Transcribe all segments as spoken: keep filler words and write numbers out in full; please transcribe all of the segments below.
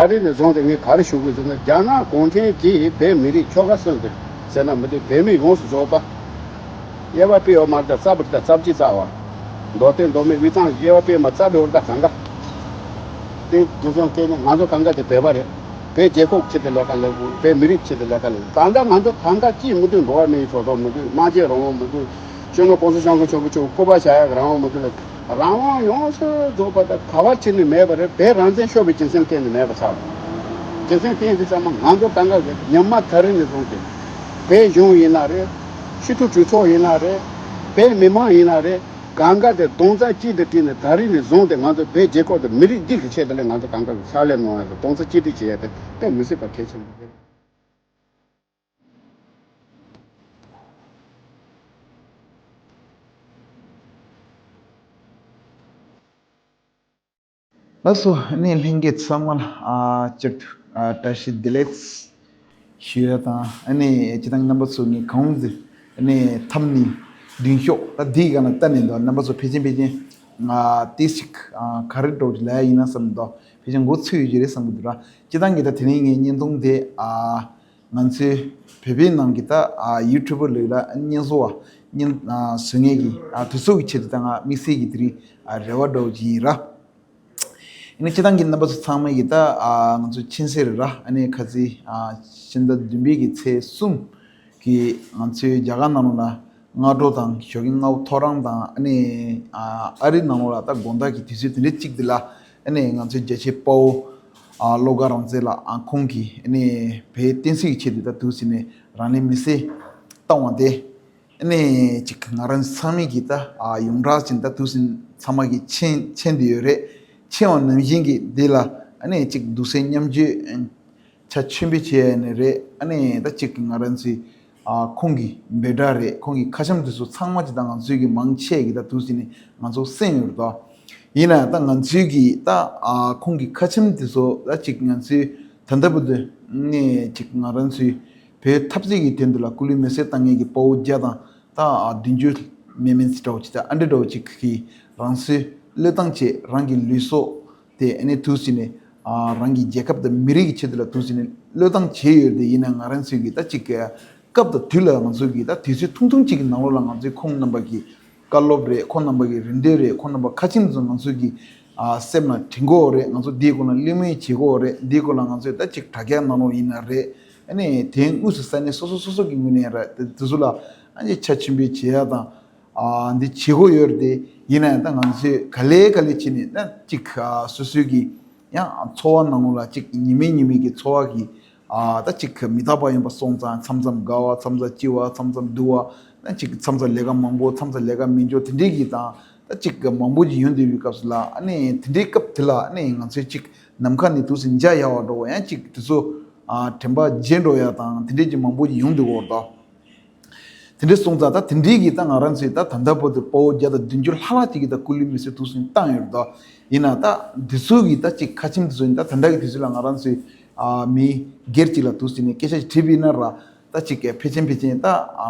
ད་རེས་ནས་བཟུང་སྟེ་ངས་ག་རེ་ཞུ་དགོས་ཟེར་ན། རྒྱ་ནག་གུང་ཁྲན་གྱིས་བོད་མི་རིགས་ཆོལ་ཁ་གསུམ་དེ་ཟེར་ན་མི་འདུག་བོད་མི་ཡོངས་སུ་རྫོགས་པ། དབྱེ་བ་ཕྱེ་ཡོད་མ་རེད། ད་རྩ་བ་རེད། ད་རྩ་བ་གཅིག་རྩ་བ། མདོ་སྟོད་མདོ་སྨད་དབུས་གཙང་དབྱེ་བ་ཕྱེ་མ་རྩ་བའི་འོར་ད་གང་ག་དེ་དེ་ཚོ་སྐད་ནི་ང་ཚོ་གང་ག་དེ་བོད་པ་རེད། བོད་རྒྱལ་ཁབ་ཆེད་དུ་ལས་ཀ་ལས་དགོས། བོད་མི་རིགས་ཆེད་དུ་ལས་ཀ་ལས་དགོས། ད་ལྟ་ང་ཚོ་གང་ག་ཅིས་མི་འདུག་འགྲོ་བ་མིའི་ཐོབ་ཐང་མི་འདུག་སྨྲ་བརྗོད་རང་དབང་མི་འདུག་སྤྱི་ནོར་༸གོང་ས་༸སྐྱབས་མགོན་ཆེན་པོ་མཆོག་སྐུ་པར་བཞག་ཡག་རང་དབང་མི་འདུག་ལ། རང་དབང་ཡོངས་སུ་རྫོགས་པ་དང་ག་བ་ཕྱིན་ནས་མེད་པ་རེད། བོད་རང་བཙན་ཤོར་བའི་རྒྱུ་མཚན་གཏན་ནས་མེད་པ་ཆགས། རྒྱུ་མཚན་གཏན་ནས་ཚང་མ་ང་ཚོ་གང་ག་གི་ཉི་མ་ད་རེས་ནས་བཟུང་སྟེ། བོད་གཞུང་ཡིན་ན་རེད། སྤྱི་འཐུས་གྲོས་ཚོགས་ཡིན་ན་རེད། བོད་མི་མང་ཡིན་ན་རེད། གང་ག་དེ་རྡོག་རྩ་གཅིག་ཏུ་བསྒྲིལ་ནས་ད་རེས་ནས་བཟུང་སྟེ་ང་ཚོ་བོད་རྒྱལ་ཁབ་དང་མི་རིགས་འདི་གི་ཆེད་དུ་ལས་ང་ཚོ་གང་ག་གི་ཕྱག་ལས་གནང་ཡ་དང་རྡོག་རྩ་གཅིག་སྒྲིལ་བྱེད་ཡ་དེ་དཔེ་མི་སྲིད་པ་གལ་ཆེན་པོ་རེད། ལགས་སོ། ཨ་ནི་ལྷན་རྒྱས་ཚང་མ་ལ་ཨ་སྤྱིར་དུ་ཨ་བཀྲ་ཤིས་བདེ་ལེགས་ཞུ་ཡ་དང་། ཨ་ནི་སྤྱིར་བཏང་རྣམ་པ་ཚོ་ངས་གང་ཟེར། ཨ་ནི་འཐམ་ནི་མདུན་ཤོག་ད་འདིའི་སྒང་ལ་ལྟ་ནས་འདུག་རྣམ་པ་ཚོ་ཕལ་ཆེར་ཕལ་ཆེར་ང་ཏོག་ཙམ་ཨ་ག་རེ་འདྲ་བོ་ཅིག་ལབ་ཡ་ཡིན་ན་བསམ་འདུག་ཕལ་ཆེར་མགོ་ཚོས་ཡོད་ཀྱི་རེད་བསམ་གྱི་འདུག་ར། སྤྱིར་བཏང་གི་ད་དེ་རིང་ངའི་བརྙན་ཐུང་དེ་ཨ་ང་ཚོའི་བོད་པའི་ནང་གི་ད་ཨ་ཡུ་ཊུབ་པར་ལོས་ལ་བརྙན་བཟོ་བ་བརྙན་ཨ་བཟོ་མཁན་གྱི་ཨ་དེ་ཚོ་གི་ཆེད་དུ་ད་ང་དམིགས་བསལ་གྱི་དེ་རིང་ཨ་རེ་བ་འདྲ་བོ་ཅིག་ཡིན་ར། ཡིན་ན་སྤྱིར་བཏང་གི་རྣམ་པ་ཚོ་ཚང་མ་གིས་ད་ཨ་ང་ཚོ་མཁྱེན་གསལ་རེད་ར། ཨ་ནི་ཁ་ཚིག་ཨ་ཕྱི་ཟླ་བདུན་པའི་གི་ཚེས་གསུམ་གི་ང་ཚོའི་རྒྱ་གར་ནང་ལོགས་ལ་སྔ་དྲོ་དང་ཞོགས་ཀྱི་སྔ་པོ་ཐོ་རངས་དང་། ཨ་ནི་ཨ་ཨ་རི་ནང་ལོགས་ལ་ད་དགོང་དག་གི་དུས་ཚོད་དེ་འདྲའི་གཅིག་དེ་ལ་ཨ་ནི་ང་ཚོའི་རྒྱལ་གཅེས་དཔའ་བོ་ཨ་བློ་དགའ་རང་བཙན་ལགས་ཨ་ཁོང་གིས་ཨ་ནི་བོད་བསྟན་སྲིད་ཀྱི་ཆེད་དུ་ད་དུས་ཚོད་ནས་རང་ལུས་མེར་སྲེག་བཏང་བ་དེ། ཨ་ནི་ཅིག་ང་རང་ཚང་མས་ཀྱིས་ད་ཨ་ཡོངས་གྲགས་ཅན་ད་དུས་ཚོད་ཚང་མ་གིས་མཁྱེན་མཁྱེན་བསྡད་ཡོད་རེད། མཁྱེན་པ་ནང་བཞིན་གྱི་འདི་ལ་ཨ་ནི་ཅིག་གདུང་སེམས་མཉམ་སྐྱེད་ཆ་ཆེན་པོ་བྱས་ནས་རེད། ཨ་ནི་ད་ཅིག་ང་རང་ཚོའི་ཨ་ཁོང་གི་འབོད་སྒྲ་རེད། ཁོང་གི་ཁ་འཆམ་དེ་ཚོ་ཚང་མ་ཅིག་ད་ང་ཚོའི་གི་མང་ཆེ་གི་ད་དུས་ཚོད་ནས་ང་ཚོ་གསན་ཡོད་རེད་དོ། ཡིན་ན་ད་ང་ཚོའི་གི་ད་ཨ་ཁོང་གི་ཁ་འཆམ་དེ་ཚོ་ད་ཅིག་ང་ཚོའི་ད་ལྟ་བར་དུ་ནས་ཅིག་ང་རང་ཚོའི་བོད་འཐབ་རྩོད་ཀྱི་དོན་དུ་ལ་སྐུ་ལུས་མེར་སྲེག་བཏང་མཁན་གྱི་དཔའ་བོ་བརྒྱ་དང་ད་བདུན་ཅུ་མེད་མིན་ཙི་འདྲ་བོ་ཅིག་ད་ཨ་འདྲ་འདྲ་བོ་ཅིག་གིས་རང་སྲོག་བློས་བཏང་བྱས། རང་གི་ལུས་སྲོག་དེ་ཨ་ནི་དུས་ཚོད་ནས་ཨ་རང་གི་རྒྱལ་ཁབ་དང་མི་རིགས་ཀྱི་ཆེད་དུ་ལ་དུས་ཚོད་ནས་བློས་བཏང་བྱས་ཡོད་དེ། ཡིན་ན་ང་རང་ཚོའི་གི་ད་ཅིག་སྐབས་དང་དུས་ལ་ང་ཚོའི་གི་ད་དུས་ཚོད་ཐུང་ཐུང་ཅིག་གི་ནང་ལོགས་ལ་ང་ཚོའི་ཁོང་རྣམ་པ་གི་བཀའ་སློབ་རེད། ཁོང་རྣམ་པ་གི་རེ་འདུན་རེད། ཁོང་རྣམ་པ་ཁ་ཆེམས་ཚོ་ང་ཚོའི་གི་ཨ་སེམས་ལ་དྲན་དགོས་རེད། ང་ཚོ་འདིའི་སྐོར་ལ་གླེང་མོལ་བྱེད་དགོས་རེད། འདིའི་སྐོར་ལ་ང་ཚོས་ད་ཅིག་དྲ་རྒྱ་ནང་ལོགས་ཡིན་ན་རེད། ཨ་ནི་དེ་དངོས་སུ་ས་གནས་སོ་སོ་སོ་སོ་གི་ངོས་ནས་ར་དེ་དེ་ཚོ་ལ་ཨ་ནི་ཆ་ཆེན་པོའི་བྱེད་ཡ་དང་ཨ་འདི་བྱེད་དགོས་ཡོད་རེད་དེ། ཡིན་ན་ཡང་ད་ང་ཚོས་ག་ལེ་ག་ལེ་བྱས་ནས་ད་ཅིག་ཨ་སོ་སོའི་གི་ཡང་འཚོ་བ་ནང་ལོགས་ལ་ཅིག་ཉི་མའི་ཉི་མའི་གི་འཚོ་བ་གི་ཨ་ད་ཅིག་མི་རྟག་པ་ཡིན་པ་སོང་ཙང་མཚམས་མཚམས་དགའ་བ། མཚམས་མཚམས་སྐྱིད་བ། མཚམས་མཚམས་སྡུག་བ། ད་ཅིག་མཚམས་མཚམས་ལས་ཀ་མང་པོ། མཚམས་མཚམས་ལས་ཀ་མི་འབྱོར། དེ་འདྲའི་གི་དང་ད་ཅིག་མང་པོ་ཅིག་ཡོང་བསྡད་པའི་སྐབས་སུ་ལ། ཨ་ནི་དེ་འདྲའི་སྐབས་དེ་ལ་ཨ་ནི་ང་ཚོས་ཅིག་ནམ་མཁའ་ནས་དུས་སུ་འཇའ་ཡལ་བ་འདྲ་བོ། ཡང་ཅིག་དེ་ཚོ་ཨ་དྲན་པ་བརྗེད་འགྲོ་ཡ་དང་དེ་འདྲའི་ཅིག་མང་པོ་ཅིག་ཡོང་བསྡད་ཡོད་རེད་དོ། དེ་འདྲའི་སོང་ཙང་ད་དེ་འདྲའི་གི་ད་ང་རང་ཚོས་ད་ད་ལྟ་བར་དུ་དཔའ་བོ་བརྒྱ་དང་བདུན་ཅུ་ལྷག་ལྷག་ཅིག་གིས་ད་སྐུ་ལུས་མེར་སྲེག་དུས་སུ་བཏང་ཡོད་རེད་དོ། ཡིན་ན་ད་འདི་ཚོ་གི་ད་ཅིག་ཁ་ཆེམས་དེ་ཚོ་ཡིན་ད་ད་ལྟ་གི་དུས་ཚོད་ལ་ང་རང་ཚོས་ཨ་མི་སྒེར་གཅིག་ལ་དུས་སུ་ནས་སྐད་ཆ་ཞིག་དྲིས་པ་ཡིན་ན་ར། ད་ཅིག་ཕལ་ཆེར་ཕལ་ཆེར་ད་ཨ་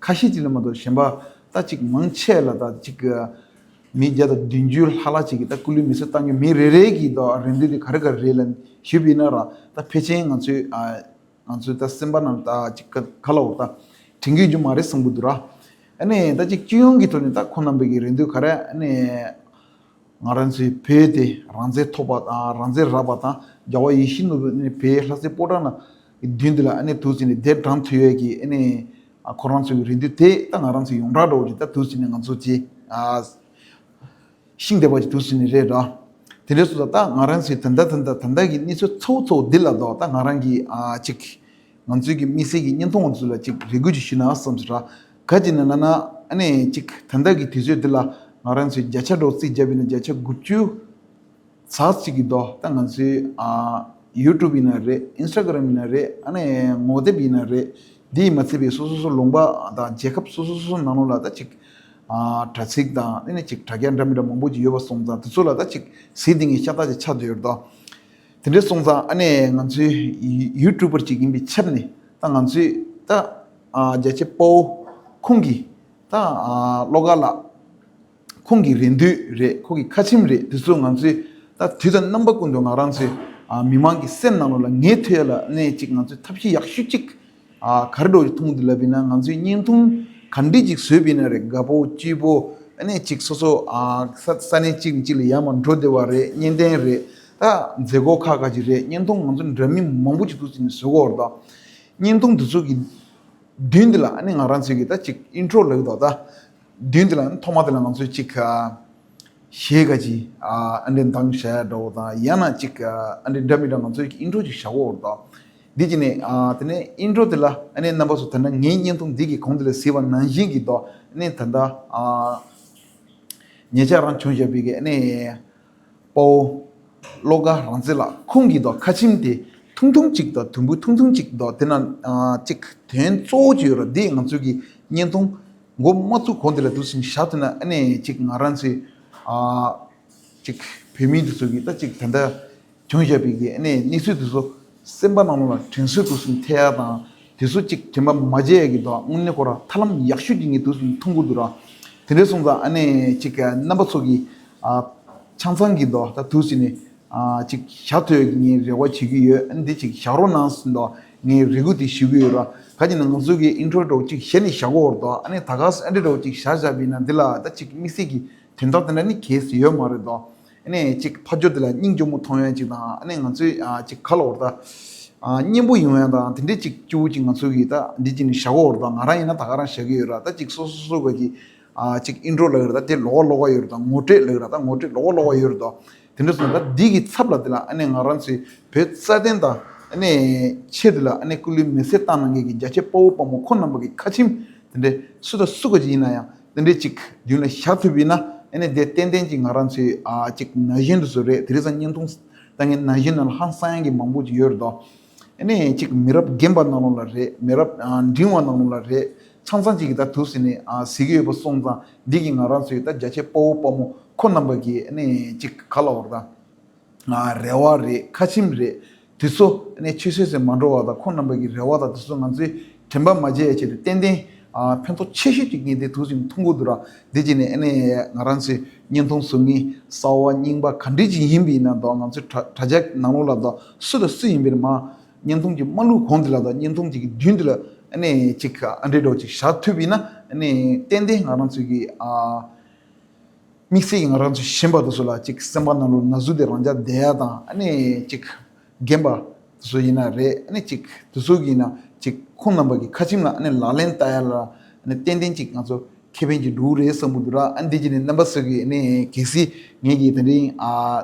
ཁ་ཤས་ཅིག་ལ་མ་གཏོགས་གཞན་པ་ད་ཅིག་མང་ཆེ་ལ་ད་ཅིག་མི་བརྒྱ་དང་བདུན་ཅུ་ལྷག་ལྷག་ཅིག་གིས་ད་སྐུ་ལུས་མེར་སྲེག་བཏང་མཁན་མི་རེ་རེ་གི་ད་རེ་འདུན་དེ་ག་རེ་ག་རེ་རེད་ལ་ཞུས་པ་ཡིན་ན་ར། ད་ཕལ་ཆེར་ང་ཚོའི་ཨ་ང་ཚོའི་ད་སེམས་པ་ནང་ད་ཅིག་ག་ག་ལ་འོ་ད་དྲན་གྱི་རྒྱུ་མ་རེད་བསམ་གྱི་འདུག་ར། ཨ་ནི་ད་ཅིག་སྤྱི་ཡོངས་ཀྱི་ཐོག་ནས་ད་ཁོང་རྣམ་པའི་གི་རེ་འདུན་ག་རེ། ཨ་ནི་ང་རང་ཚོའི་བོད་དེ་རང་བཙན་ཐོབ་པ་དང་རང་བཙན་རག་པ་དང་རྒྱལ་བ་ཡིད་བཞིན་ནོར་བུ་ནི་བོད་ལྷ་སའི་ཕོ་བྲང་ནང་མདུན་དེ་ལ་ཨ་ནི་དུས་ཚོད་ནས་གདན་དྲངས་ཐུབ་ཡས་ཀྱི་ཨ་ནི་ཁོ་རང་ཚོའི་རེ་འདུན་དེ་ད་ང་རང་ཚོའི་ཡོངས་གྲགས་འདྲ་བོ་ཅིག་ད་དུས་ཚོད་ནས་ང་ཚོ་ཅིག་ཤིང་སྡེ་པ་ཅིག་དུས་ཚོད་ནས་རེད་ར། དེ་འདྲའི་སོ་སོ་ད་ང་རང་ཚོའི་ད་ལྟ་ད་ལྟ་ད་ལྟ་གི་གནས་ཚུལ་གཙོ་བོ་གཙོ་བོ་འདི་ལ་ད་ད་ང་རང་གི་ཨ་ཅིག་ང་ཚོའི་གི་དམིགས་བསལ་གྱི་བརྙན་ཐུང་ཚོ་ལ་ཅིག་རེ་སྐུལ་ཅིག་ཞུས་ན་བསམ་ཟེར་ར། ག་ཅི་ན་ན་ན་ཨ་ནི་ཅིག་ད་ལྟ་གི་དུས་ཚོད་འདི་ལ་ང་རང་ཚོའི་བརྒྱ་ཆ་འགྲོ་རྩིས་བརྒྱབ་པ་ཡིན་ན་བརྒྱ་ཆ་དགུ་བཅུ་ཚར་ཅིག་གི་ད་ད་ང་ཚོའི་ཨ་ཡུ་ཊུབ་ཡིན་ན་རེད། ཨིན་སི་ཊ་གྷི་རམ་ཡིན་ན་རེད། ཨ་ནི་ངོ་དེབ་ཡིན་ན་རེད། འདི་ཡིས་མ་ཚད་པའི་སོ་སོ་སོ་ལུང་པ་དང་རྒྱལ་ཁབ་སོ་སོ་སོ་སོ་ནང་ལོགས་ལ་ད་ཅིག་ཨ་དྲ་ཚིགས་དང་ཨ་ནི་ཅིག་དྲ་རྒྱ་འདྲ་མི་འདྲ་མང་པོ་ཅིག་ཡོད་པ་སོང་ཙང་དེ་ཚོ་ལ་ད་ཅིག་གཟིགས་བསྡད་མཁན་ཤ་སྟག་ཅིག་ཆགས་བསྡད་ཡོད་རེད་དོ། དེ་འདྲ་སོང་ཙང་ཨ་ནི་ང་ཚོའི་ཡུ་ཊུབ་པར་ཅིག་ཡིན་པའི་ཆ་ནས་ད་ང་ཚོས་ད་ཨ་རྒྱལ་གཅེས་དཔའ་བོ་ཁོང་གིས་ད་ཨ་བློ་དགའ་ལགས་ཁོང་གི་རེ་འདུན་རེད། ཁོང་གི་ཁ་ཆེམས་རེད། དེ་ཚོ་ང་ཚོས་ད་དུས་དང་རྣམ་པ་ཀུན་ཏུ་ང་རང་ཚོས་ ཨ་མི་མང་གི་སེམས་ནང་ལོགས་ལ་ངེས་ཐུབ་ཡ་ལ་ཨ་ནི་ཅིག་ང་ཚོས་ཐབས་ཤེས་ཡག་ཤོས་ཅིག་ཨ་ག་རེ་འདྲ་བོ་ཅིག་མཐོང་གི་འདུག་ལབ་པ་ཡིན་ན། ང་ཚོས་བརྙན་ཐུང་ག་འདྲས་ཅིག་བཟོས་པ་ཡིན་ན་རེད། དགའ་པོ་སྐྱིད་པོ་ཨ་ནི་ཅིག་སོ་སོ་ཨ་ས་ས་གནས་གཅིག་ནས་གཅིག་ལ་ཡར་མར་འགྲོ་བདེ་བ་རེད། གཉེན་རྟེན་རེད། ད་མཛད་སྒོ་ཁག་ཁག་ཅིག་རེད། བརྙན་ཐུང་ང་ཚོ་འདྲ་མིན་མང་པོ་ཅིག་འདུག་ཟེར་ནས་བཟོ་གི་ཡོད་རེད། ད་བརྙན་ཐུང་འདི་ཚོ་གི་མདུན་འདི་ལ་ཨ་ནི་ང་རང་ཚོའི་གི་ད་ཅིག་ཨིན་ཊྲོ་ལབ་ཀྱི་འདུག་ད་མདུན་འདི་ལ་ཐོག་མ་དེ་ལ་ང་ཚོས་ཅིག་ཨ་གཞས་ག་ཅིག་ཨ་ཨ་འདྲས་འདང་བྱ་ཡ་འདྲ་བོ་དང་། ཡང་ན་ཅིག་ཨ་ཨ་འདྲས་འདྲ་མི་འདྲ་ང་ཚོའི་གི་ཨིན་ཊྲོ་ཅིག་བཞག་གི་ཡོད་རེད། ད་འདི་ཅིག་ནས་ཨ་དེ་ནས་ཨིན་ཊྲོ་དེ་ལ་ཨ་ནི་རྣམ་པ་ཚོ་ད་ལྟ་ངའི་བརྙན་ཐུང་འདི་གི་གོང་དེ་ལ་གཟིགས་པ་ནང་བཞིན་གྱི་ད་ཨ་ནི་ད་ལྟ་ཨ་ཉེ་ཆར་རང་བྱུང་བཞག་པའི་གི་ཨ་ནི་དཔའ་བོ་བློ་དགའ་རང་བཙན་ལགས་ཁོང་གིས་དང་ཁ་ཆེམས་དེ་ཐུང་ཐུང་ཅིག་དང་དུམ་བུ་ཐུང་ཐུང་ཅིག་དང་དེ་ན་ཨ་ཅིག་དོན་གཙོ་བོ་ཅིག་ཡོད་རེད། འདི་ང་ཚོ་གི་བརྙན་ཐུང་འགོ་མ་བཙུགས་གོང་དེ་ལ་འདུག་སེ་བཞག་ཐུབ་ན་ཨ་ནི་ཅིག་ང་རང་ཚོའི་ཨ་ཅིག་བོད་མི་འདི་ཚོ་གི་ད་ཅིག་ད་ལྟ་བྱུང་བཞག་པའི་གི་ཨ་ནི་གནས་ཚུལ་དེ་ཚོ་སེམས་པ་ནང་ལོགས་ལ་དྲན་གསོ་འདུག་སེ་ཐེབས་ཡ་དང་། དེ་ཚོ་ཅིག་དྲན་པ་མ་བརྗེད་ཡ་གི་དང་དངོས་གནས་ཁོ་རང་ཐབས་ལམ་ཡག་ཤོས་ཅིག་ངས་འདུག་སེ་མཐོང་གི་འདུག་ར། དེ་འདྲ་སོང་ཙང་ཨ་ནི་ཅིག་རྣམ་པ་ཚོ་གི་ཨ་ཆང་ཚང་གི་དང་ད་འདུག་སེ་ནས་ཨ་ཅིག་བཞག་ཐུབ་ཡ་གི་ངས་རེ་བ་བྱེད་ཀྱི་ཡོད། ཨ་ནི་འདི་ཅིག་བཞག་རོགས་གནང་ཟེར་དང་ངས་རེ་སྐུལ་དེ་ཞུ་གི་ཡོད་ར། ག་ཅི་ན་ང་ཚོ་གི་ཨིན་ཊྲོ་འདྲ་བོ་ཅིག་གཞི་ནས་བཞག་གི་ཡོད་རེད་དང་། ཨ་ནི་ད་ག་སེ་ཨ་འདྲས་འདྲ་བོ་ཅིག་བཞག་བཞག་པ་ཡིན་ན་འདི་ལ་ད་ཅིག་དམིགས་བསལ་གྱི་དོན་དག་དེ་འདྲ་ནི་གལ་སྲིད་ཡོད་མ་རེད་དོ། ཨ་ནི་ཅིག་ཕ་ཇོ་དེ་ལ་སྙིང་རྗེ་མོ་མཐོང་ཡ་ཅིག་དང་། ཨ་ནི་ང་ཚོའི་ཨ་ཅིག་ག་ལབ་དགོས་རེད་ད། ཨ་སྙན་པོ་ཡོང་ཡ་དང་དེ་འདྲས་ཅིག་སྐྱོ་བོ་ཅིག་ང་ཚོ་གིས་ད་འདི་ཅིག་ནི་བཞག་གི་ཡོད་རེད་དོ། ང་རང་ཡིན་ན་ད་ག་རང་བཞག་གི་ཡོད་ར། ད་ཅིག་སོ་སོ་སོ་ག་གི་ཨ་ཅིག་ཨིན་ཊྲོ་ལབ་ཡོད་ར། ད་དེ་ལོགས་ཀ་ལོགས་ཀ་ཡོད་རེད་དོ། ངོ་སྤྲོད་ལབ་ཡོད་ར། ད་ངོ་སྤྲོད་ལོགས་ཀ་ལོགས་ཀ་ཡོད་རེད་དོ། དེ་འདྲ་སོང་ད་འདི་གི་ཚབ་ལ་དེ་ལ་ཨ་ནི་ང་རང་ཚོའི་བོད་རྩ་དོན་དང་ཨ་ནི་ཆེད་དུ་ལ་ཨ་ནི་སྐུ་ལུས་མེ་སྲེག་བཏང་གནང་མཁན་གྱི་རྒྱ་ཆེ་དཔའ་བོ་དཔའ་མོ་ཁོང་རྣམ་པ་གི་ཁ་ཆེམས་དེ་འདྲས་སུ་དང་སུ་ག་ཅིག་ཡིན་ན་ཡང་། དེ་འདྲས་ཅིག་མདུན་ལ་བཞག་ཐུབ་པ་ཡིན་ན་ཨ་ནི་དེ་ཏན་ཏན་ཅིག་ང་རང་ཚོའི་ཨ་ཅིག་ན་གཞོན་དེ་ཚོ་རེད། དེ་རིང་སང་བརྙན་ཐུང་ལྟ་མཁན་ན་གཞོན་ནང་ལ་ཧང་སང་ཡ་གི་མང་པོ་ཅིག་ཡོད་རེད་དོ། ཨ་ནི་ཅིག་མི་རབས་རྒན་པ་ནང་ལོགས་ལ་རེད། མི་རབས་ཨ་འབྲིང་བ་ནང་ལོགས་ལ་རེད། ཆང་ཚང་ཅིག་གིས་ད་འདུག་སེ་ནས་ཨ་གཟིགས་ཀྱི་ཡོད་པ་སོང་ཙང་འདི་གིས་ང་རང་ཚོའི་ད་རྒྱ་ཆེ་དཔའ་བོ་དཔའ་མོ་ཁོང་རྣམ་པ་གི་ཨ་ནི་ཅིག་ག་ལབ་དགོས་རེད་ད། ང་རེ་བ་རེད། ཁ་ཆེམས་རེད། དེ་ཚོ་ནས་ཆུད་ཟོས་སུ་མ་འགྲོ་བ་དང་། ཁོང་རྣམ་པ་གི་རེ་བ་དང་དེ་ཚོ་ང་ཚོས་དྲན་པ་མ་བརྗེད་ཡ་ཆེད་དུ་ཏན་ཏན་ཨ་ཕན་ཐོགས་ཆེ་ཤོས་ཅིག་ངས་དེ་འདུག་སེ་མཐོང་གི་འདུག་ར། དེ་བྱས་ནས་ཨ་ནི་ང་རང་ཚོའི་བརྙན་ཐུང་བཟོ་མཁན་གསར་བ་རྙིང་པ་ག་འདྲ་ཅིག་ཡིན་པ་ཡིན་ན་དང་། ང་ཚོའི་དྲ་དྲ་རྒྱ་ནང་ལོགས་ལ་དང་སུ་དང་སུ་ཡིན་པ་ཡིན་ན་མ་བརྙན་ཐུང་ཅིག་མ་བླུགས་གོང་དེ་ལ་དང་བརྙན་ཐུང་ཅིག་གི་མདུན་དེ་ལ་ཨ་ནི་ཅིག་ཨ་འདྲས་འདྲ་བོ་ཅིག་བཞག་ཐུབ་པ་ཡིན་ན་ཨ་ནི་ཏན་ཏན་ང་རང་ཚོའི་གི་ཨ། དམིགས་བསལ་གྱི་ང་རང་ཚོ་གཞོན་པ་དེ་ཚོ་ལ་ཅིག་སེམས་པ་ནང་ལོགས་ན་ཟུག་དེ་རང་འཇགས་བསྡད་ཡ་དང་། ཨ་ནི་ཅིག་རྒན་པ་དེ་ཚོ་ཡིན་ན་རེད། ཨ་ནི་ཅིག་དེ་ཚོ་གི་ཡིན་ན་ཅིག་ཁོང་རྣམ་པ་གི་ཁ་ཆེམས་ལ་ཨ་ནི་ལག་ལེན་བསྟར་ཡ་ལ་ཨ་ནི་ཏན་ཏན་ཅིག་ང་ཚོ་ཁེ་ཕན་ཅིག་འགྲོ་གི་རེད་བསམ་གྱི་འདུག་ར། ཨ་ནི་འདི་བྱས་ནས་རྣམ་པ་ཚོ་གི་ཨ་ནི་གལ་སྲིད་ངེད་ཀྱིས་དེ་རིང་ཨ་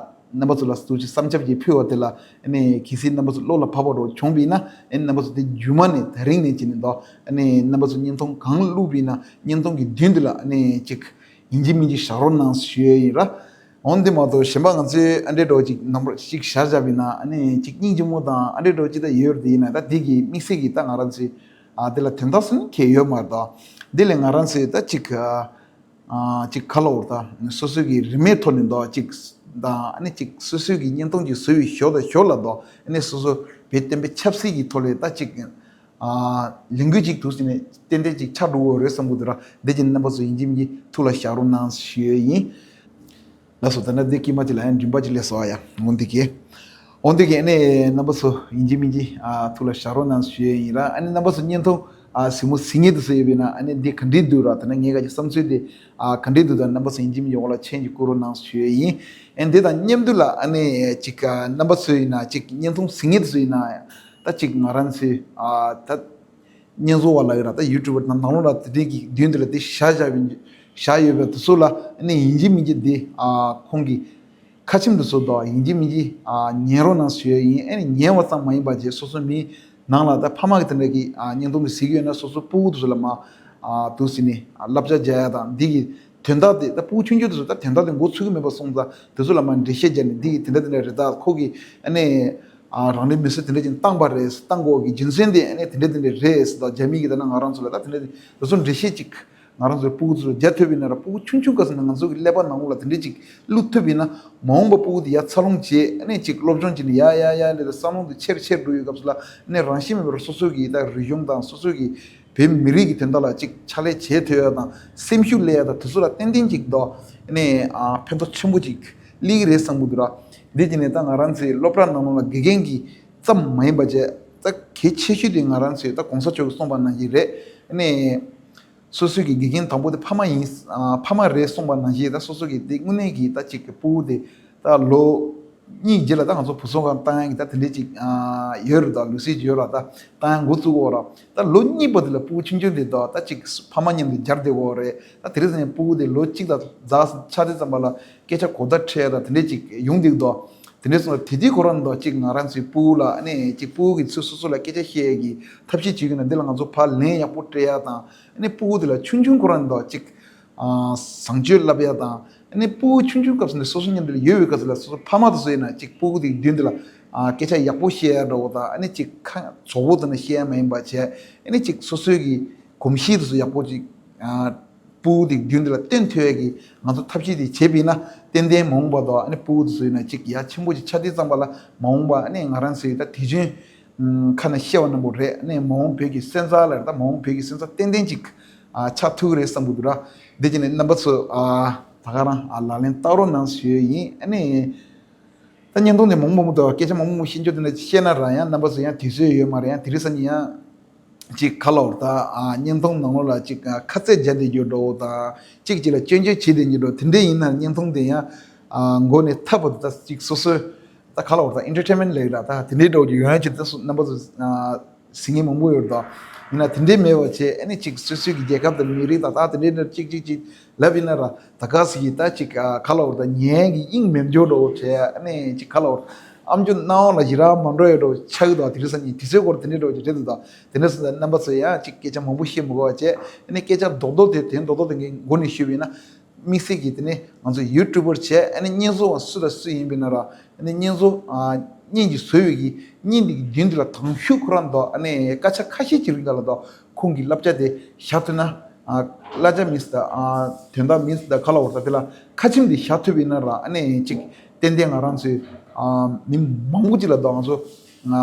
རྣམ་པ་ཚོ་ལ་ཐུགས་རྗེ་བསམ་འཆར་ཅིག་ཕུལ་བ་དེ་ལ་ཨ་ནི་གལ་སྲིད་རྣམ་པ་ཚོ་བློ་ལ་བབས་པ་འདྲ་བྱུང་བ་ཡིན་ན། ཨ་ནི་རྣམ་པ་ཚོ་དེ་རྒྱུ་མ་ནས་དེ་རིང་ནས་བྱས་ནས་དང་། ཨ་ནི་རྣམ་པ་ཚོ་བརྙན་ཐུང་གང་བླུགས་པ་ཡིན་ན་བརྙན་ཐུང་གི་མདུན་དེ་ལ་ཨ་ནི་ཅིག་ཡིན་གཅིག་མིན་གཅིག་བཞག་རོགས་གནང་ཞུ་ཡས་ཡིན་ར། འོན་ཏེ་མ་གཏོགས་གཞན་པ་ང་ཚོའི་ཨ་འདྲས་འདྲ་བོ་ཅིག་ནམ་ར་ཅིག་བཞག་བཞག་པ་ཡིན་ན་ཨ་ནི་ཅིག་སྙིང་རྗེ་མོ་དང་ཨ་འདྲས་འདྲ་བོ་ཅིག་ད་ཡོད་རེད། ཡིན་ན་ད་དེ་གི་དམིགས་བསལ་གྱི་ད་ང་རང་ཚོའི་ཨ་དེ་ལ་དོན་དག་སུ་ནི་ཁྱད་ཡོད་མ་རེད་དོ། དེ་ལས་ང་རང་ཚོའི་ད་ཅིག་ཨ་ཅིག་ག་ལབ་དགོས་རེད་ད། སོ་སོའི་གི་རིན་མེད་ཐོག་ནས་དོ་ཅིག་དང་ཨ་ནི་ཅིག་སོ་སོའི་གི་བརྙན་ཐུང་ཅིག་བཟོས་པའི་ཞོར་དང་ཞོར་ལ་དོ་ཨ་ནི་སོ་སོ་བོད་བསྟན་པའི་ཆབ་སྲིད་ཀྱི་ཐོག་ལས་ད་ཅིག་ཨ་ལས་འགུལ་ཅིག་འདུག་ཟེར་ནས་ཏན་ཏན་ཅིག་ཆགས་འགྲོ་གི་རེད་བསམ་གྱི་འདུག་ར། འདི་བྱས་ནས་རྣམ་པ་ཚོ་ཡིན་གཅིག་མིན་གཅིག་ཐུགས་ལ་བཞག་རོགས་གནང་ཞུ་ཡས་ཡིན། ལགས་སོ། ད་ནི་འདི་དཀྱིལ་མ་ཅིག་ལ་ཡང་མགྲིན་པ་ཅིག་སླེབས་སོང་ཡ། འོ་འདི་གས། འོ་འདི་གས་ཨ་ནི་རྣམ་པ་ཚོ་ཡིན་གཅིག་མིན་གཅིག་ཨ་ཐུགས་ལ་བཞག་རོགས་གནང་ཞུ་ཡས་ཡིན་ར། ཨ་ནི་རྣམ་པ་ཚོ་བརྙན་ཐུང་ཨ་གཟིགས་མོ་གཟིགས་མཁན་དེ་ཚོ་ཡོད་པས་ན་ཨ་ནི་འདི་ག་འདྲས་འདུག་ར། ད་ནི་ངས་ག་ཅིག་བསམ་ཚུལ་དེ་ཨ་ག་འདྲས་འདུག་ད་རྣམ་པ་ཚོ་ཡིན་གཅིག་མིན་གཅིག་འོག་ལ་མཆན་ཅིག་བསྐུར་རོགས་གནང་ཞུ་ཡས་ཡིན། ཨ་ནི་འདི་དང་མཉམ་དུ་ལ་ཨ་ནི་ཅིག་ཨ་རྣམ་པ་ཚོ་ཡིན་ན་ཅིག་བརྙན་ཐུང་གཟིགས་མཁན་དེ་ཚོ་ཡིན་ན་ད་ཅིག་ང་རང་ཚོའི་ཨ་ད་བརྙན་བཟོ་བ་ལ་ཡོད་ར། ད་ཡུ་ཊུབ་པར་ནང་ནང་ལོགས་ལ་དེ་འདྲའི་གི་མདུན་དེ་ལ་དེ་བཞག་བཞག་པའི་བཞག་ཡོད་པའི་དེ་ཚོ་ལ་ཨ་ནི་ཡིན་གཅིག་མིན་གཅིག་དེ་ཨ་ཁོང་གི་ཁ་ཆེམས་དེ་ཚོ་དང་ཡིན་གཅིག་མིན་གཅིག་ཨ་ཉན་རོགས་གནང་ཞུ་ཡས་ཡིན། ཨ་ནི་ཉན་པ་ཙམ་མ་ཡིན་པ་བྱས་སོ་སོ་མི་ནང་ལ་ད་ཕ་མ་གི་དེ་འདྲ་གི་ཨ་བརྙན་ཐུང་དེ་གཟིགས་ཡོད་ན་སོ་སོ་སྤུ་གུ་དེ་ཚོ་ལ་མ་ཨ་འདུག་ཟེར་ནས་ཨ་བསླབ་བྱ་རྒྱག་ཡ་དང་འདི་གི་དོན་དག་དེ་ད་སྤུ་གུ་ཆུང་ཆུང་དེ་ཚོ་ད་དོན་དག་དེ་མགོ་ཚོད་ཀྱི་མེད་པ་སོང་ཙང་དེ་ཚོ་ལ་མ་འགྲེལ་བཤད་རྒྱག་ནས་འདི་གི་དེ་འདྲ་དེ་འདྲ་རེད། ད་ཁོ་གི་ཨ་ནི། ཨ་རང་རེའི་མི་སེར་དེ་འདྲ་ཅིག་བཏང་པ་རེད། བཏང་དགོས་ཀྱི་རྒྱུ་མཚན་དེ་ཨ་ནི་དེ་འདྲ་དེ་འདྲ་རེད་ཟེར་དང་། རྒྱ་མི་གིས་ད་ནི་ང་རང་ཚོ་ལ་ད་དེ་འདྲ་དེ་ཚོ་འགྲེལ་བཤད་ཅིག་ང་རང་ཚོའི་སྤུ་གུ་ཚོ་རྒྱག་ཐུབ་པ་ཡིན་ན་ར། སྤུ་གུ་ཆུང་ཆུང་སྐབས་སུ་ནས་ང་ཚོ་གི་ཀླད་པ་ནང་ལོགས་ལ་དེ་འདྲ་ཅིག་བླུག་ཐུབ་པ་ཡིན་ན། མ་འོངས་པ་སྤུ་གུ་དེ་ཡར་འཚར་ལོངས་བྱས་ཨ་ནི་ཅིག་སློབ་སྦྱོང་བྱས་ནས་ཡར་ཡར་ཡར་ལས་ད་བསམ་བློ་དེ་ཆེར་ཆེར་འགྲོ་ཡོད་སྐབས་སུ་ལ་ཨ་ནི་རང་བཞིན་མེད་པར་སོ་སོ་གི་ད་རིག་གཞུང་དང་སོ་སོ་གི་བོད་མི་རིགས་ཀྱི་དོན་དག་ལ་ཅིག་ཕྱག་ལས་བྱེད་ཐུབ་ཡ་དང་སེམས་ཤུགས་སླེབས་ཡ་དང་དེ་ཚོ་ལ་ཏན་ཏན་ཅིག་དོ་ཨ་ནི་ཨ་ཕན་ཐོགས་ཆེན་པོ་ཅིག་སླེབས་ཀྱི་རེད་བསམ་གྱི་འདུག་ར། འདི་བྱས་ནས་ད་ང་རང་ཚོའི་སློབ་གྲྭ་ནང་ལོགས་ལ་དགེ་རྒན་གྱི་ཙམ་མ་ཡིན་པ་བྱས། ད་གལ་ཆེ་ཤོས་དེ་ང་རང་ཚོའི་ད་གོང་ས་མཆོག་གིས་གསུངས་པ་ནང་བཞིན་རེད། ཨ་ནི་སོ་སོའི་གི་དགེ་རྒན་དང་པོ་དེ་ཕ་མ་ཡིན། ཨ། ཕ་མ་རེད་གསུངས་པ་ནང་བཞིན། ད་སོ་སོ་གི་དེ་དངོས་གནས་ཀྱི་ད་ཅིག་གི་སྤུ་གུ་དེ་ད་ལོ་གཉིས་རྗེས་ལ་ད་ང་ཚོ་བུ་གསོ་ཁང་བཏང་ཡག་གི་ད་དེ་འདྲས་ཅིག་ཨ། ཡོད་རེད། ད་ལུགས་སྲོལ་ཅིག་ཡོད་རེད། ད་བཏང་ཡག་འགོ་བཙུགས་ཡོད་རེད། ད་ལོ་གཉིས་པ་དེ་ལ་སྤུ་གུ་ཆུང་ཆུང་དེ་ད་ད་ཅིག་ཕ་མ་མཉམ་དུ་མཇལ་བསྡད་ཡོད་རེད། ད་དེ་རིང་སང་ཉིན་སྤུ་གུ་དེ་ལོ་གཅིག་དང་ཟླ་ཆགས་དུས་ཙམ་པ་ལ་སྐད་ཆ་གོ་བརྡ་འཕྲོད་ཡག་ད་དེ་འདྲས་ཅིག་ཡོང་བསྡད་ཡོད། དེ་འདྲས་སོང་ཙང་དེ་དུས་ཁོ་རང་ད་ཅིག་ང་རང་ཚོའི་སྤུ་གུ་ལ་ཨ་ནི་ཅིག་སྤུ་གུ་གིས་ཚུར་སོ་སོ་ལ་སྐད་ཆ་བཤད་ཡག་གི་ཐབས་ཤེས་བྱེད་ཀྱི་ན། འདི་ལ་ང་ཚོ་ཕར་ལན་ཡག་པོ་སྤྲད་ཡག་དང་། ཨ་ནི་སྤུ་གུ་དེ་ལ་ཆུང་ཆུང་ཁོ་རང་ད་ཅིག་ཨ། བཟང་སྤྱོད་བསླབ་ཡག་དང་། ཨ་ནི་སྤུ་གུ་ཆུང་ཆུང་སྐབས་སུ་ནས་སོ་སོ་མཉམ་དུ་ཡོད་པའི་སྐབས་སུ་ལ་སོ་སོ་ཕ་མ་དེ་ཚོ་ཡིན་ན་ཅིག་སྤུ་གུ་དེའི་མདུན་དེ་ལ་ཨ། སྐད་ཆ་ཡག་པོ་བཤད་ཡག་འདྲ་བོ་དང་། ཨ་ནི་ཅིག་ཁ་བཙོག་པོ་དེ་འདྲ་བཤད་ཡག་མ་ཡིན་པ་བྱས། ཨ་ནི་ཅིག་སོ་སོའི་གི་གོམས་གཤིས་དེ་ཚོ་ཡག་པོ་ཅིག་ཨ། སྤུ་གུ་དེའི་མདུན་དེ་ལ་སྟོན་ཐུབ་ཡག་གི་ང་ཚོ་ཐབས་ཤེས་དེ་བྱས་པ་ཡིན་ན། ཏན་ཏན་མ་འོངས་པ་དང་། ཨ་ནི་སྤུ་གུ་དེ་ཚོ་ཡིན་ན་ཅིག་ཡག་ཆེན་པོ་ཅིག་ཆགས་དུས་ཙམ་པ་ལ་མ་འོངས་པ་ཨ་ནི་ང་རང་ཚོའི་ད་དུས་རྒྱུན་ཁ་ནས་བཤད་པ་ནང་བཞིན་རེད། ཨ་ནི་མ་འོངས་བོད་ཀྱི་སོན་རྩ་ལ་ད་མ་འོངས་བོད་ཀྱི་སོན་རྩ་ཏན་ཏན་ཅིག་ཨ། ཆགས་ཐུབ་ཀྱི་རེད་བསམ་གྱི་འདུག་ར། དེ་བྱས་ནས་རྣམ་པ་ཚོ་ཨ། ད་ག་རང་ཨ། ལག་ལེན་བསྟར་རོགས་གནང་ཞུ་ཡག་ཡིན། ཨ་ནི་ད་བརྙན་ཐུང་དེ་མང་པོ་མང་པོ་འདུག་སྐད་ཆ་མང་པོ་མང་པོ་བཤད་རྒྱུ་དེ་འདྲ་བཤད་ན་ར། ཡང་རྣམ་པ་ཚོ་ཡང་དུས་ཚོད་ཡོད་མ་རེད། ཡང་དེ་རིང་སང་ཉིན་ཡང་ཅིག་ག་ལབ་དགོས་རེད། ད་ཨ། བརྙན་ཐུང་ནང་ལོགས་ལ་ཅིག་ཨ། ཁ་ཚིག་བརྒྱབ་བསྡད་རྒྱུ་འདྲ་བོ་དང་། གཅིག་གཅིག་ལ་སྐྱོན་བརྗོད་བྱེད་བསྡད་རྒྱུ་འདྲ་བོ་དེ་འདྲས་ཡིན་ན། བརྙན་ཐུང་དེ་ཡང་ཨ། མགོ་ནས་མཐའ་བར་དུ་ད་ཅིག་སོ་སོའི་ད་ག་ལབ་དགོས་རེད། ད་ཨེན་ཊར་ཊེན་མེན་ཊི་ལབ་ཀྱི་རེད། ད་དེ་འདྲས་འདྲ་བོ་ཅིག་ཡོང་ཡག་ཅིག་ད་སོ་རྣམ་པ་ཚོ་ཨ། གཟིགས་མཁན་མང་པོ་ཡོད་རེད། ད་ཡིན་ན་དེ་འདྲས་མེད་པ་བྱས། ཨ་ནི་ཅིག་སོ་སོའི་གི་རྒྱལ་ཁབ་དང་མི་རིགས་དང་། ད་དེ་འདྲས་འདྲ་ཅིག་ཅིག་ཅིག་ལབ་ཡིན་ན་ར། ད་ག་ཟེ་གི་ད་ཅིག་ཨ། ག་ལབ་དགོས་རེད། ད་ཉན་གྱི་དབྱིངས་མེད་འགྱོ་འདྲ་བོ་བྱས། ཨ་ནི་ཅིག་ག་ལབ་དགོས་རེད། ཨམ་ཅོག་རྣ་བ་ལ་ཞེ་དྲག་མ་འགྲོ་ཡག་འདྲ་བོ་ཆགས་ཀྱི་འདུག་དེ་རིང་སང་ཉིན་དུས་ཚོད་སྐོར་དེ་འདྲས་འདྲ་བོ་ཅིག་རེད་འདུག་ད་དེ་འདྲས་སོང་ཙང་རྣམ་པ་ཚོ་ཡང་ཅིག་སྐད་ཆ་མང་པོ་བཤད་མི་དགོས་པ་བྱས། ཨ་ནི་སྐད་ཆ་རྡོག་རྡོག་དེ་དོན་རྡོག་རྡོག་དེ་གི་མགོ་ནས་ཞུས་པ་ཡིན་ན། དམིགས་བསལ་གྱིས་དེ་ནས་ང་ཚོ་ཡུ་ཊུབ་པར་བྱས། ཨ་ནི་བརྙན་བཟོ་བ་སུ་དང་སུ་ཡིན་པ་ཡིན་ན་ར། ཨ་ནི་བརྙན་བཟོ་ཨ། བརྙན་གྱི་བཟོ་བའི་གི་བརྙན་དེ་གི་མདུན་དེ་ལ་དང་ཤོས་ཁོ་རང་དང་། ཨ་ནི་སྐད་ཆ་ཁ་ཤས་ཅིག་རིང་ག་ལ་དང་། ཁོང་གི་བསླབ་བྱ་དེ་བཞག་ཐུབ་ན། ཨ། བསླབ་བྱ་མིན་ད། ཨ། དོན་དག་མིན་ད། ག་ལབ་དགོས་རེད། ད་དེ་ལ་ཁ་ཆེམས་དེ་བཞག་ཐུབ་པ་ཡིན་ན་ར། ཨ་ནི་ཅིག་ཏན་ཏན་ང་རང་ཚོའི་ཨ། མི་མང་པོ་ཅིག་ལ་དང་ང་ཚོ་ཨ།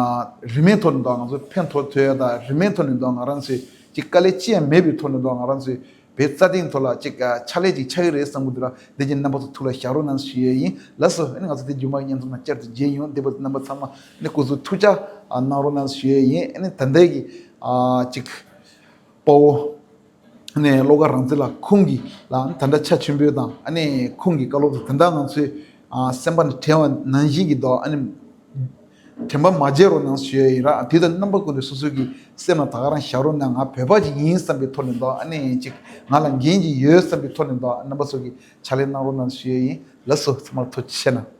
རིན་མེད་ཐོག་ནས་དང་ང་ཚོ་ཕན་ཐོགས་ཐུབ་ཡག་དང་། རིན་མེད་ཐོག་ནས་དང་ང་རང་ཚོའི་ཅིག་དཀའ་ལས་ཅི་ཡང་མེད་པའི་ཐོག་ནས་དང་ང་རང་ཚོའི་བོད་རྩ་དོན་ཐོག་ལ་ཅིག་ཨ། ཕྱག་ལས་ཅིག་ཆགས་ཀྱི་རེད་བསམ་གྱི་འདུག་ར། འདི་བྱས་ནས་རྣམ་པ་ཚོ་ཐུགས་ལ་བཞག་རོགས་གནང་ཞུ་ཡག་ཡིན། ལགས་སོ། ཨ་ནི་ང་ཚོ་དེ་རྒྱུན་མ་བརྙན་ཐུང་ནང་བསྐྱར་དུ་མཇལ་ཡོང་། འདི་བར་རྣམ་པ་ཚང་མ་ཨ་ནི་སྐུ་གཟུགས་ཐུགས་ཅག་ཨ། གནང་རོགས་གནང་ཞུ་ཡག་ཡིན། ཨ་ནི་ད་ལྟའི་གི་ཨ། ཅིག་དཔའ་བོ་ཨ་ནི་བློ་དགའ་རང་བཙན་ལགས་ཁོང་གི་ལ་ད་ལྟ་ཆ་ཆེན་པོ་དང་། ཨ་ནི་ཁོང་གི་བཀའ་སློབ་དེ་ད་ལྟ་ང་ཚོའི་ཨ། སེམས་པ་ནས་དྲན་པ་ནང་བཞིན་གྱི་དང་། ཨ་ནི་དྲན་པ་མ་བརྗེད་རོགས་གནང་ཞུ་ཡག་ཡིན་ར། དེ་དང་རྣམ་པ་ཀུན་ཏུ་སོ་སོའི་གི་སེམས་ལ་ད་ག་རང་བཞག་རོགས་གནང་། ང་བོད་པ་ཅིག་ཡིན་བསམ་པའི་ཐོག་ནས་དང་། ཨ་ནི་ཅིག་ང་ལ་འགན་ཅིག་ཡོད་བསམ་པའི་ཐོག་ནས་དང་། རྣམ་པ་ཚོ་གིས་ཕྱག་ལས་གནང་རོགས་གནང་ཞུ་ཡག་ཡིན། ལགས་སོ། ཚང་མར་ཐུགས་རྗེ་ཆེ་གནང་།